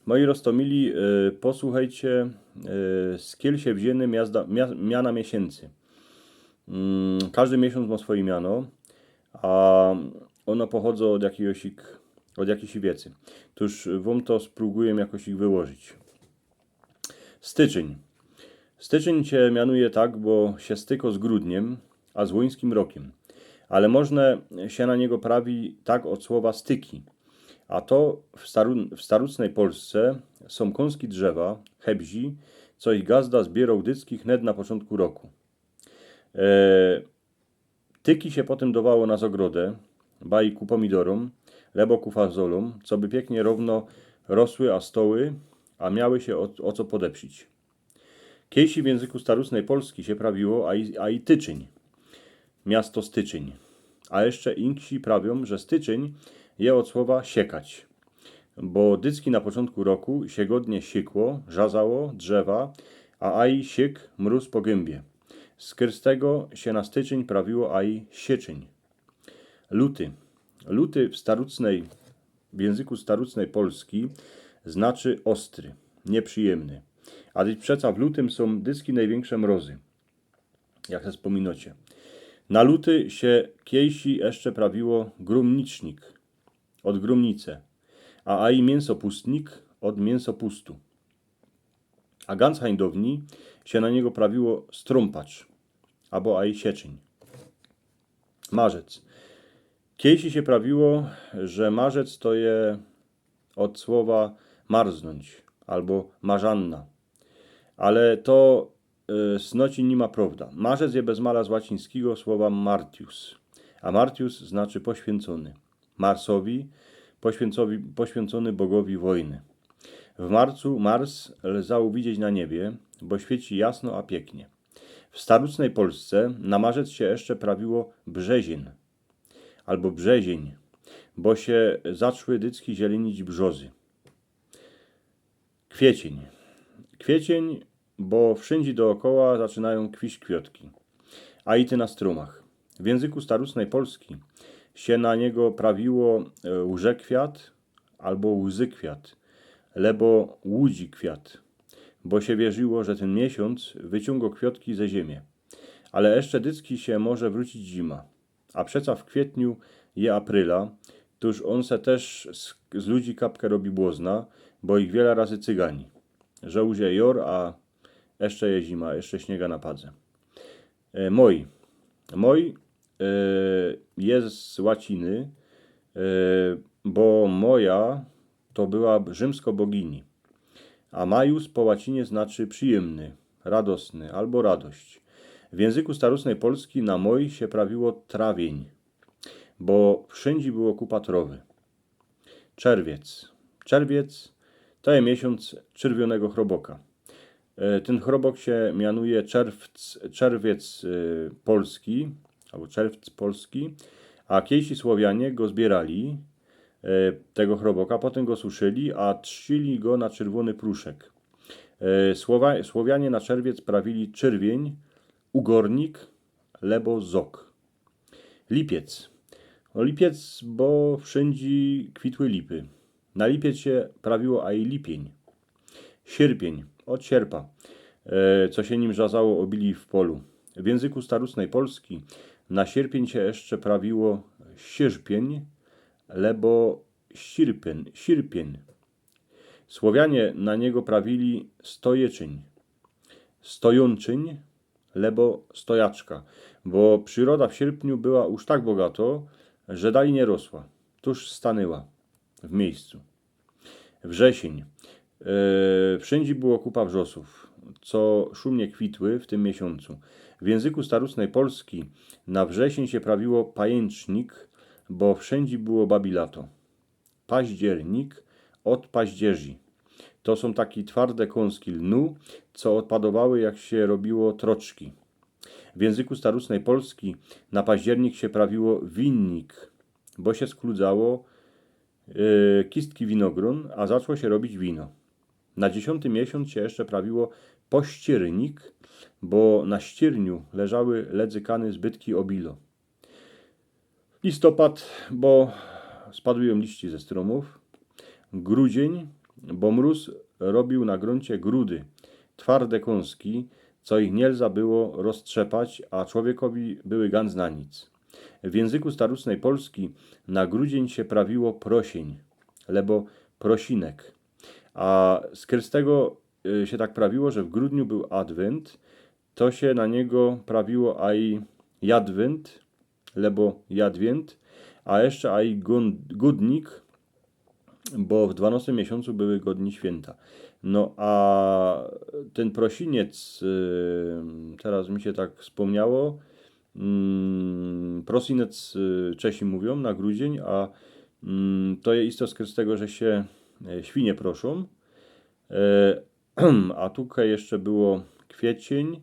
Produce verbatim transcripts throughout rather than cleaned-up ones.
Moi roztomili, e, posłuchejcie, e, skil sie wziyny miazda, mia, miana miesiyncy. Mm, kożdy miesiōnc mŏ swoje miano, a ône pochodzōm ôd jakigoś, ôd jakiejś wiecy. Tōż wōm to sprōbujyjã jakoś ich wyłożyć. Styczyń. Styczyń sie mianuje tak, bo sie stykŏ z grudniym, a z łońskim rokiym. Ale możne sie na niego prawi tak ôd słowa styki. A to w, staru, w starucnej Polsce sōm kōnski drzewa, hebzi, co ich gazda zbiyrŏ dycki hnet na poczōntku roku. E, tyki sie potym dowało na zogrodë, baj ku pōmidorōm, lebo ku fazolōm, coby piyknie rōwno rosły a stoły, a miały sie ô, ô co podepsić. Kiejsi w jynzyku starucnej Polski sie prawiło, a i, a i tyczyń. Miasto Styczyń. A jeszcze inksi prawiōm, że styczyń je ôd słowa siekać. Bo dycki na poczōntku roku sie godnie sikło, rzazało drzewa, a aj syk mrōz po gymbi. Skyrz tego sie na styczyń prawiło aj syczyń. Luty. Luty w starucnej, w jynzyku starucnej Polski znaczy ôstry, nieprzijymny. A dyć przeca w lutym sōm dycki nojwiynksze mrozy. Jak se spōminŏcie. Na luty sie kiejsi jeszcze prawiło grōmnicznik ôd grōmnice, a aj miynsopusznik ôd miynsopusztu. A ganc hańdowni sie na niego prawiło strōmpacz, abo aj syczyń. Marzec. Kiejsi sie prawiło, że marzec to je ôd słowa marznōńć abo marzanna. Ale to, y, snoci niyma prowda. Marzec je bez mala z łacińskigo słowa martius. A martius znaczy poświyncōny. Marsowi, poświyncōny bogowi wojny. W marcu Mars lżało widzieć na niebie, bo świyci jasno a piyknie. W starucnej Polsce na marzec sie jeszcze prawiło brzeziyń abo brzeziyń, bo sie zaczły dycki zieliynić brzozy. Kwiycyń. Kwiycyń, bo wszyndzie dookoła zaczynajōm kwiś kwiotki. A i ty na strōmach. W jynzyku starucnej Polski sie na niego prawiło, e, łżekwiat abo łzykwiat, lebo łudzi kwiat, bo sie wierziło, że tyn miesiōnc wyciōngŏ kwiotki ze ziymie. Ale jeszcze dycki sie może wrōcić zima. A przeca w kwietniu je apryla, tōż ôn se tyż z, z ludzi kapkã robi błŏzna, bo ich wiela razy cyganiŏ. Że już je jŏr, a jeszcze je zima, jeszcze śniega napadnie. E, moj. Moj, e, je z łaciny, e, bo Moja to była rzymskŏ bogini. A Majus po łacinie znaczy przijymny, radosny abo radość. W jynzyku starucnej Polski na moj sie prawiło trawień, bo wszyndzie było kupa trowy. Czerwiec. Czerwiec to je miesiōnc czyrwionego chroboka. E, tyn chrobok sie mianuje czerwc, czerwiec, e, polski, abo czerwc polski, a kiejsi Słowianie go zbiyrali, e, tego chroboka, potym go suszyli, a trzcili go na czyrwony pruszek. E, Słowa-, Słowianie na czerwiec prawili czyrwień, ugornik, lebo zok. Lipiec. No, lipiec, bo wszyndzie kwitły lipy. Na lipiec sie prawiło aj lipień. Sierpień, ôd sierpa, e, co sie nim rzazało ôbili w polu. W jynzyku starucnej Polski na sierpień sie jeszcze prawiło sierpień, lebo sierpień, sierpień. Słowianie na niego prawili stojeczyń, stojączyń, lebo stojaczka, bo prziroda w sierpniu była już tak bogatŏ, że dalij niy rosła, tōż stanyła w miyjscu. Wrzesień. E, wszyndzie było kupa wrzosōw, co szumnie kwitły w tym miesiōncu. W jynzyku starucnej Polski na wrzesień sie prawiło pajyncznik, bo wszyndzie było babi lato. Październik ôd paździerzi. To sōm take twarde kōnski lnu, co ôdpadowały, jak sie robiło troczki. W jynzyku starucnej Polski na październik sie prawiło winnik, bo sie skludzało, e, kistki winogrōn, a zaczło sie robić wino. Na dziesiōnty miesiōnc sie jeszcze prawiło pościernik, bo na ścierniu leżały ledzykane zbytki ôbilo. Listopad, bo spadujōm liści ze strōmōw. Grudzień, bo mrōz robiōł na grōncie grudy, twarde kōnski, co ich nielza było roztrzepać, a człowiekowi były gans na nic. W jynzyku starōcznyj Polski na grudzień sie prawiło prosień, lebo prosinek. A skyrz tego y, sie tak prawiło, że w grudniu bōł adwynt, to sie na niego prawiło aj jadwynt, lebo jadwięt, a jeszcze aj gōn- gudnik, bo w dwanostym miesiōncu były godni świynta. No a tyn prosiniec, y, teroz mi sie tak spōmniało, mm, prosinec, y, Czesi mōwiōm na grudzień, a mm, to je isto skyrz tego, że sie y, świnie proszōm. E, a tukej jeszcze było kwieczyń,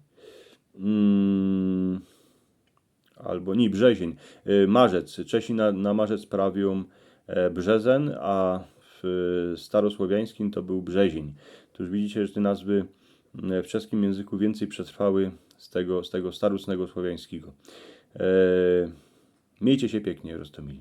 mm, abo niy, brzezień. Y, marzec. Czesi na, na marzec prawiōm e, brzezen, a w starosłowiańskim to bōł brzezień. To już widzicie, że te nazwy mm, w czeskim jynzyku wiyncyj przetrwały z tego, z tego starocnego słowiańskigo. E, Miejcie sie piyknie, Roztomili.